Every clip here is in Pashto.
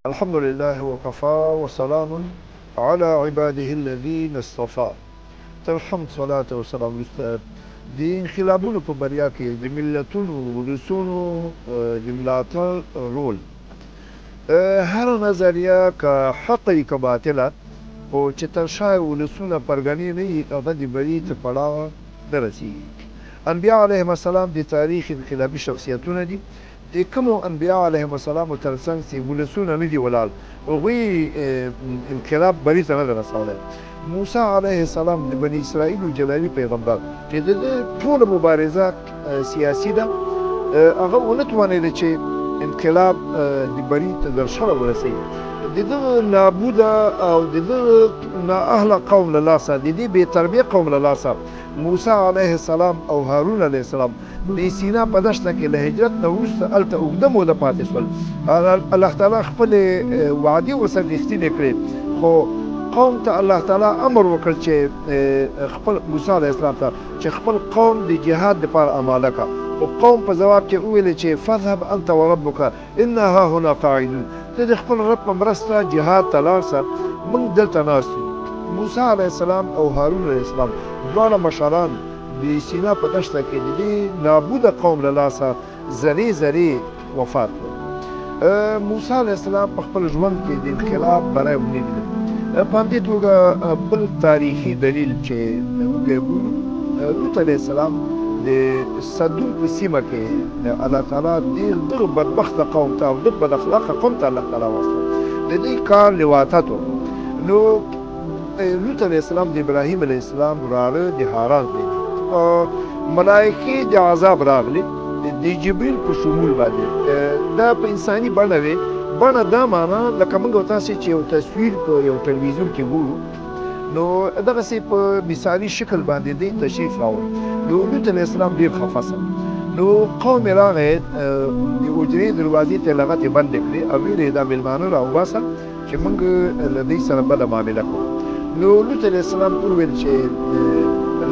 الحمد لله وكفى وسلام على عباده الذين اصطفى. تر حمد صلاة او سلام وروسته، د انقلابونو په بریا کې د ملتونو، ولسونو د ملاتړ رول. هره نظریه که حق وي که باطله، خو چې تر شا یې ولسونه پرګنې نه وي، هغه د بري تر پړاوه نه رسېږي. انبیا علیهم السلام د تاریخ انقلابي شخصیتونه دي. د کومو انبیا علیهم السلام ترڅنګ چې ولسونه نه دي ولاړ، هغوی انقلاب بري ته نه دی رسولی. موسی علیه السلام د بني اسرائیلو جلالي پیغمبر چې د ده ټوله مبارزه سیاسي ده، هغه ونه توانېده چې انقلاب د بري ته درشله ورسوي. د دغه نابوده او د دغه نااهله قوم له لاسه، د دې بې تربیه قوم له لاسه، موسی علیه السلام او هارون علیه السلام د سینا په دښته کې له هجرت نه وروسته هلته اوږده موده پاتې شول. الله تعالی خپلې وعدې ورسره رښتینې کړې، خو قوم ته الله تعالی امر وکړ چې خپل موسی علیه السلام ته چې خپل قوم د جهاد لپاره اماده کړه. خو قوم په ځواب کې وویل چې فذهب انت وربک انا هاهنا قاعدون، ته د خپل رب په مرسته جهاد ته لاړ شه، موږ دلته ناست یو. موسی علیه السلام او هارون علیه السلام دواړه مشران د سینا په دښته کې د دې نابوده قوم له لاسه ذرې ذرې وفات کړ. موسی علیه السلام په خپل ژوند کې د انقلاب بری ونه لیده. په همدې توګه بل تاریخي دلیل چې موږ یې ګورو، لوط علیه السلام د صدوم په سیمه کې الله تعالی ډېر دغه بدبخته قوم ته او دغه بد اخلاقه قوم ته الله تعالی واستاوه. د دې کار لواطت و. نو لوط علیه السلام د ابراهیم علیه السلام وراره د هاران دی. ملایکې د عذاب راغلې د جبریل په شمول باندې، دا په انساني بڼه وي. بڼه دا معنا لکه موږ او تاسې چې یو تصویر په یو تلویزیون کې ګورو، نو دغسې په مثالي شکل باندې دی تشریف راوړ. نو لوط علیه السلام ډېر خفه سو. نو قوم یې راغی، د حجرې دروازې ته یې لغتې بندې کړې او ویل یې دا مېلمانه راوباسه چې موږ له دوی سره بله معامله کوو. نو لوط علیه السلام وویل چې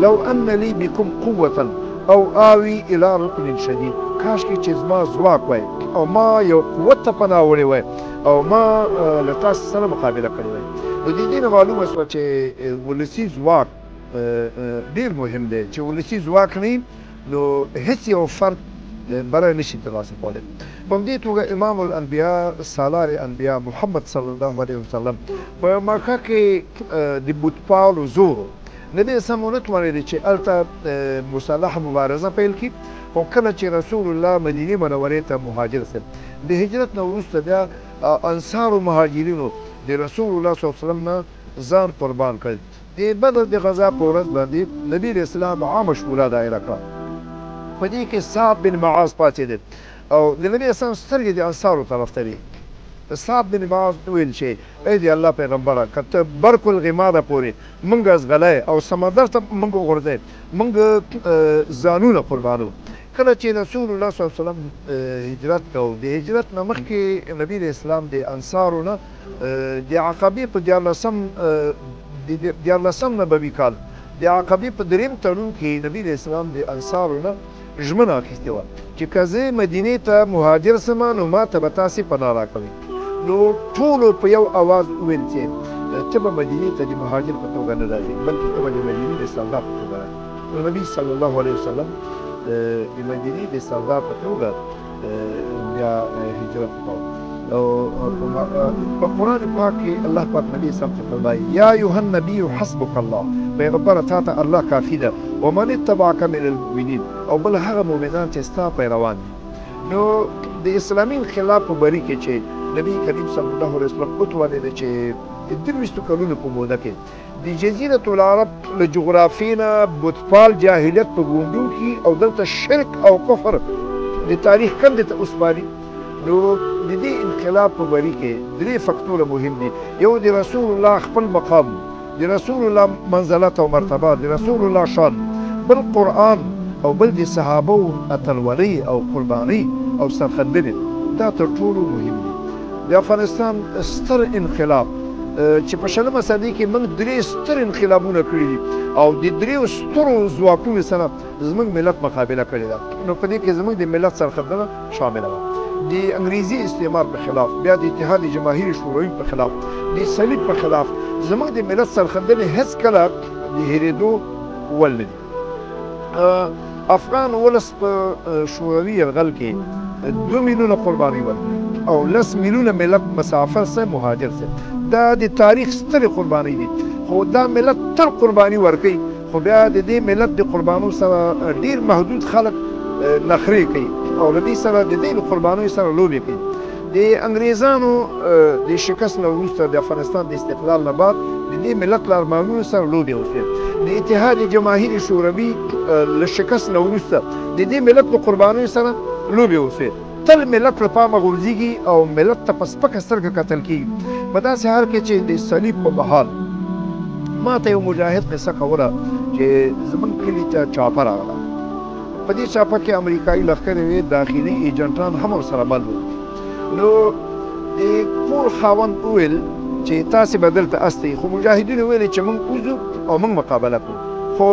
لو ان لي بكم قوة او آوي الى ركن شدید، کاشکې چې زما ځواک وای او ما یو قوت ته پناه وړې وای او ما له تاسو سره مقابله کړې وای. نو د دې نه معلومه شوه چې ولسي ځواک ډېر مهم دی. چې ولسي ځواک نه نو هیڅ یو فرد بری نشي ترلاسه کولی. په همدې توګه امام الانبیا، سالار انبیا محمد صلی الله علیه وسلم په مکه کې د بتپالو زور نبي اسلام ونه توانېده چې هلته مسلح مبارزه پیل کړي. خو کله چې رسول الله مدینې منورې ته مهاجر شو، د هجرت نه وروسته بیا انصارو مهاجرینو د رسول الله صلی الله علیه وسلم نه ځان قربان کړ. د بدر د غزا په ورځ باندې نبي علیه السلام عامه شورا دایره کړه. په دې کې سعد بن معاذ پاڅېده او د نبي اسلام سترګې د انصارو طرف ته وې. سعد بن معاذ وویل چې ای د الله پیغمبره، که ته برک الغماده پورې موږ ځغلی او سمندر ته موږ وغورځی، موږ ځانونه قربانو. کله چې رسول الله صلی الله علیه وسلم هجرت کوو، د هجرت نه مخکې نبي علیه السلام د انصارو نه د عقبې په 13 نبوي کال د عقبې په دریم تړون کې نبي علیه السلام د انصارو نه ژمنه اخیستې وه چې که زه مدینې ته مهاجر سم نو ما ته به تاسې پناه راکوئ. نو ټولو په یو اواز وویل چې ته به مدینې ته د مهاجر په توګه نه راځې، بلکې ته به د مدینې د سردار په توګه راځې. نو نبي صلی الله علیه وسلم د مدینې د سردار په توګه بیا هجرت وکړ. او په قرآن پاک کې الله پاک نبي اسلام ته فرمایي یا ایها النبي حسبک الله، پیغمبره تا ته الله کافي ده، ومن اتبعک من المؤمنین، او بل هغه مؤمنان چې ستا پیروان دي. نو د اسلامي انقلاب په بري کې چې نبي کریم صلی الله علیه وسلم وتوانېده چې د 23 کلونو په موده کې د جزیرة العرب له جغرافیې نه بتپال جاهلیت په ګونډو کې او دلته شرک او کفر د تاریخ کندې ته وسپاري. نو د دې انقلاب په بري کې درې فکتوره مهم دي. یو د رسول الله خپل مقام، د رسول الله منزلت او مرتبه، د رسول الله شان، بل قرآن، او بل د صحابو اتلولۍ او قربانۍ او سرښندنې. دا تر ټولو مهم دي. د افغانستان ستر انقلاب چې په 20مه صدۍ کې موږ درې ستر انقلابونه کړي دي او د دریو سترو ځواکونو سره زموږ ملت مقابله کړې ده، نو په دې کې زموږ د ملت سرښندنه شامله وه. د انګریزي استعمار په خلاف، بیا د اتحاد جماهیر شوروي په خلاف، د صلیب په خلاف زموږ د ملت سرښندنې هېڅکله د هېرېدو وړ نه دي. افغان ولس په شوروي یرغل کې 2 میلیونه قرباني ورکړې او 10 میلیونه ملت مسافر سه، مهاجر سه. دا د تاریخ سترې قرباني دي، خو دا ملت تل قرباني ورکوي، خو بیا د دې ملت د قربانو سره ډېر محدود خلک نخرې کوي او له دې سره د دې له قربانیو سره لوبې کوي. د انګریزانو د شکست نه وروسته د افغانستان د استقلال نه بعد د دې ملت له ارمانونو سره لوبې وشوې. د اتحاد جماهیر شوروي له شکست نه وروسته د دې ملت له قربانیو سره لوبې وشوې. تل ملت له پامه غورځېږي او ملت ته په سپکه سترګه کتل کېږي. په داسې حال کې چې د صلیب په مهال ما ته یو مجاهد قصه کوله چې زموږ کلي ته چاپه راغله. په دې چاپه کې امریکایي لښکرې وې، داخلي ایجنټان هم ورسره مل وو. نو د کور خاوند وویل چې تاسې به دلته استئ، خو مجاهدینو ویلې چې موږ وځو او موږ مقابله کوو. خو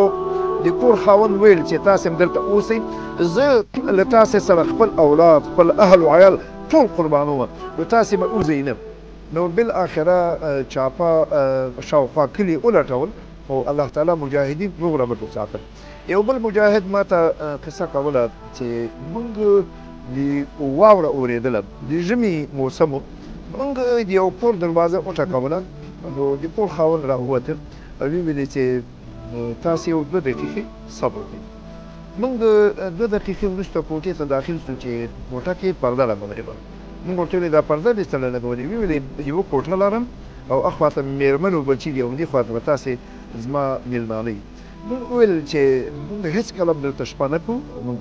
د کور خاوند ویل چې تاسې هم دلته اوسئ، زه له تاسې سره خپل اولاد، خپل اهل و عیال ټول قربانوم، نو تاسې به وځئ نه. نو بالاخره چاپه شاوخوا کلي ولټول، خو الله تعالی مجاهدین روغ رمټ وساتل. یو بل مجاهد ما ته قصه کوله چې موږ د واوره اورېدله، د ژمي موسم و، موږ د یو کور دروازه وټکوله. نو د کور خاوند راووتل او ویې ویلې چې تاسې یو 2 دقیقې صبر وکړئ. موږ 2 دقیقې وروسته کوټې ته داخل شو چې کوټه کې پرده لګولې وه. موږ ورته ویلې دا پرده دې څه لګولې؟ ویې ویلې یوه کوټه لرم او اخوا ته مېرمن او بچي دي او همدې خوا ته به تاسې زما مېلمانه یي. موږ وویل چې موږ هېڅکله هم دلته شپه نه کوو. موږ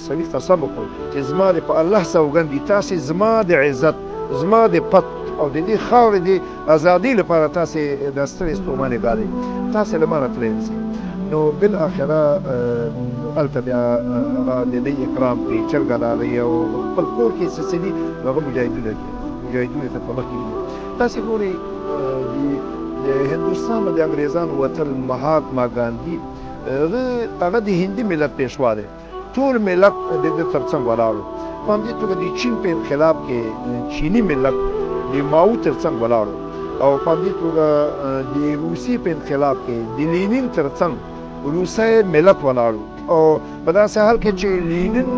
سړي قسم وکړ چې زما دې په الله سوګند وي، تاسې زما د عزت، زما د پت او د دې خاورې د ازادۍ لپاره تاسې دا سترې ستومانې ګالئ، تاسې له ما نه تللی نه شئ. نو بالاخره هلته بیا هغه د دې اکرام کوي، چرګه راغی او خپل کور کې څه څه دي هغه مجاهدونه دي، مجاهدینو ته په مخ کې دي. تاسې ګورئ د هندوستان د انګریزانو وتل مهاتما ګاندي، هغه د هندي ملت پېشوا دی، ټول ملت د ده تر څنګ ولاړ و. په همدې توګه د چین په انقلاب کې چیني ملت د ماو تر څنګ ولاړ و، او په همدې توګه د روسیې په انقلاب کې د لینین تر څنګ روسی ملت ولاړ و. او په داسې حال کې چې لینین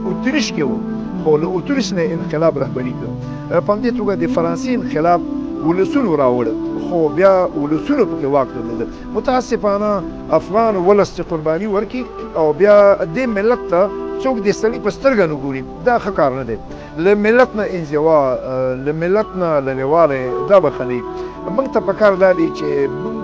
اتریش کې و، خو له اتریش نه انقلاب رهبري کړ. په همدې توګه د فرانسې انقلاب ولسونو راوړ، خو بیا ولسونو پکې واک درلود. متاسفانه افغان ولس چې قرباني ورکړي او بیا دې ملت ته څوک د سړي په سترګه نه ګوري، دا ښه کار نه دی. له ملت نه انزوا، له ملت نه لرېوالی، دا به ښه نه وي. موږ ته په کار دا دی چې موږ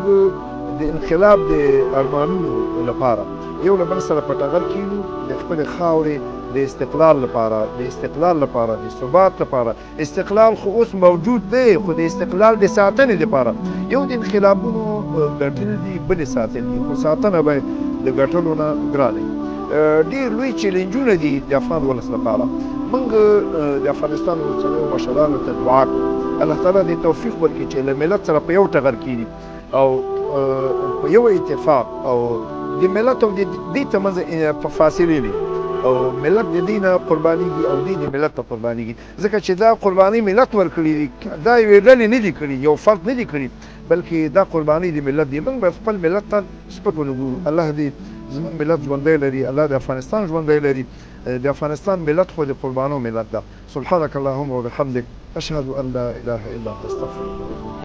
د انقلاب د ارمانونو لپاره یو له بل سره په ټغر کښېنو، د خپلې خاورې د استقلال لپاره، د استقلال لپاره، د ثبات لپاره. استقلال خو اوس موجود دی، خو د استقلال د ساتنې لپاره یو د انقلابونو ګټل دي، بلې ساتل دي، خو ساتنه باید د ګټلو نه ګرانه وي. ډېر لوی چیلنجونه دي د افغان ولس لپاره. موږ د افغانستان اوسنیو مشرانو ته دعا کوو، الله تعالی دې توفیق ورکړي چې له ملت سره په یو ټغر کښېني او په یو اتفاق، او د ملت او د دې ترمنځ په فاصلې وي، او ملت د دې نه قربانېږي او دې د ملت ته قربانېږي، ځکه چې دا قربانۍ ملت ورکړي دي، دا یوې ډلې نه دي کړي، یو فرد نه دي کړي، بلکې دا قربانۍ د ملت دي. موږ باید خپل ملت ته سپک ونه ګورو. الله دې زموږ ملت ژوندی لري، الله د افغانستان ژوندی لري. د افغانستان ملت خو د قربانو ملت ده. سبحانك اللهم وبحمدك، أشهد أن لا إله إلا أنت، أستغفرك.